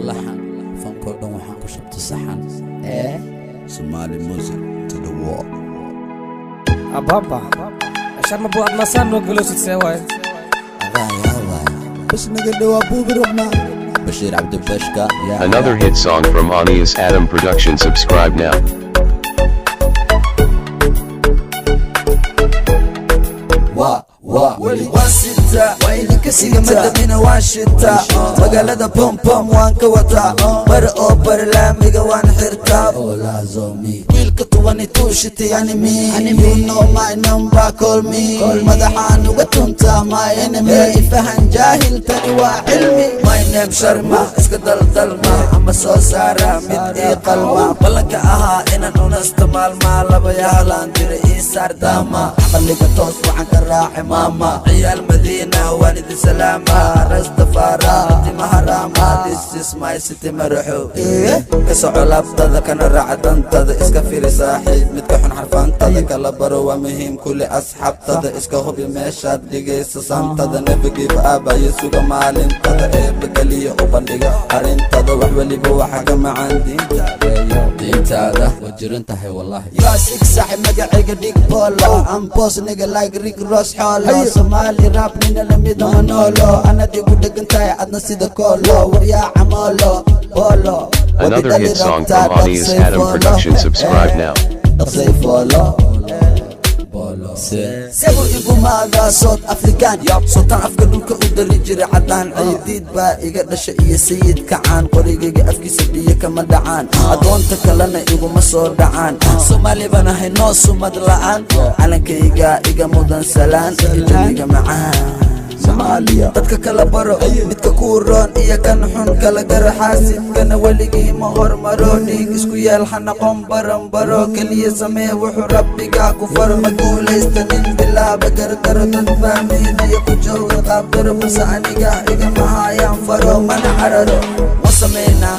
Laxan fankoo dhan waxaan ku shubtay saxan ee Somali music to the world. Ababa Sharma Boy, aad masaan noo galoosid, see waaye? Adaa yaabaya. Bas naga dhawaa buubi rabnaa. Bashiir Cabdibashka. Another hit song from Anias Adam Production. Subscribe now. Waa waa weli waan sitaa, waa idinka siita, madamina waan shitaa, magaalada pom pom waan ka wataa, bare oo bare laamiga waan xirtaa. Olazomi. Wiilka 22 shitay anime, you know my number, call me. Madaxaan uga tuntaa my enemy, ifahan jaahil, tani waa cilmi. My name Sharma, iska daldalma ama soo saara mid ii qalma. Ballanka ahaa inaan unasta maalmaa laba yahalaan dira ii saar daama. Caqliga toos waxaan ka raaci maama. Ciyaal Madiina waan idin salaama, Rastafara timaha raama. This is my city, maraxo ka soco laabtada kana raaca dantada. Iska firi saaxiib midka xun, xarfaantada kala baro waa muhiim. Kuli asxaabtada iska hubi meeshaad dhigaysa santada. Never give up ayo, suga maalintada eebba keliya u bandhiga arrintada. Wax weliba waxa ka macaan diinta, Diintaada waa jiran tahay wallaahi. Yaa sig saaxib, magacayga dhig polo. I'm boss nigga like Rick Ross xoolo. Somali rap nina lamida manolo. Anad igu dhegan tahay adna sida koolo. Waryaa camolo bolo. Another hit song from Anias Adam Production. Subscribe now. Dhaqsay follow. Bolo se. Sebu igumaadaa South African, sultaan afka dhulka u dari jiray caddaan. Ciidiid baa iga dhasha iyo sayid kacaan. Qorigayga afkiisa biyo kama dhacaan, addoonta kalena iguma soo dhacaan. Soomaali baan ahay, noo sumad la'aan. Calankayga iga mudan salaan, jawiga macaan Soomaaliya. Dadka kala baro midka kuu roon iyo kan xun, kala garo xaasidkana weligii ma hormaro. Dhiig isku yeel, ha noqon baran baro, keliya samee wuxuu rabbigaa ku faro. Ma guulaysta nin bilaaba gardaro, dad fahmiinaya ku jooga qaabdaro, balse aniga igama hayaan faro mana cararo. Ma samaynaa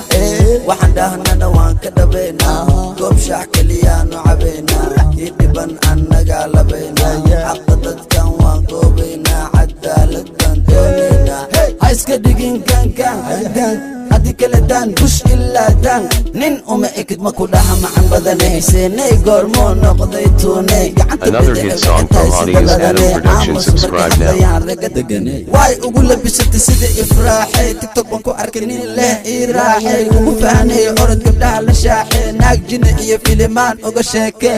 waxaan dhahnana, waan ka dhabaynaa. Goob shaax keliyaanu cabaynaa, kii dhiban annagaa labaynaa. Xaqa dadkan waan goobaynaa, cadaalad baan doonaynaa. Ha iska dhigin gangan dan, haddii kale daan bush ilaa daan. Nin uma ekid ma ku dhaha macan badane. Seenay goormuu noqday tuune gacanta? Another hit song from Anias Adam Production. Subscribe now. Way ugu labisatay sida ifraaxay. TikTok baan ku arkay nin leh ii raaxay. Kugu fahnay orod gabdhaha la shaaxay, naag jina iyo filimaan uga sheeke.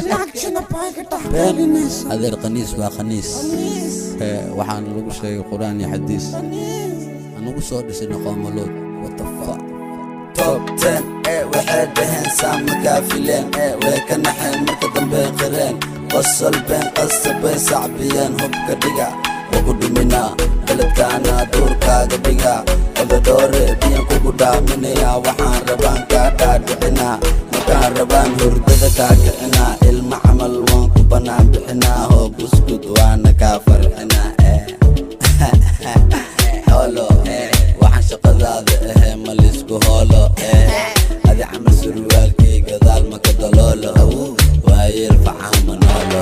Adeer, qaniis waa khaniis. Waxaana lagu sheegay qur-aan iyo xadiis, anugu soo dhisay qoomalood. What the fuck? Top 10 ee waxay dhaheen saama kaafileen, ee way ka naxeen marka dambe qireen. Qosol been qasabay sacbiyeen. Hubka dhiga waa ku dhuminaa, beledkaana duurkaaga dhiga. Odadhoore biyan kugu dhaaminayaa, waxaan rabaan kaa dhaadhicinaa, markaan rabaan hurdada kaa kicinaa. Ilma camal waan ku bannaan bixinaa, hoo buskud waana kaa farxinaa. Xoolo waxaan shaqadaada ahee, ma liisku hoolo. Adi camal surwaalkii gadaal ma ka daloolo, waayeel facaama noolo.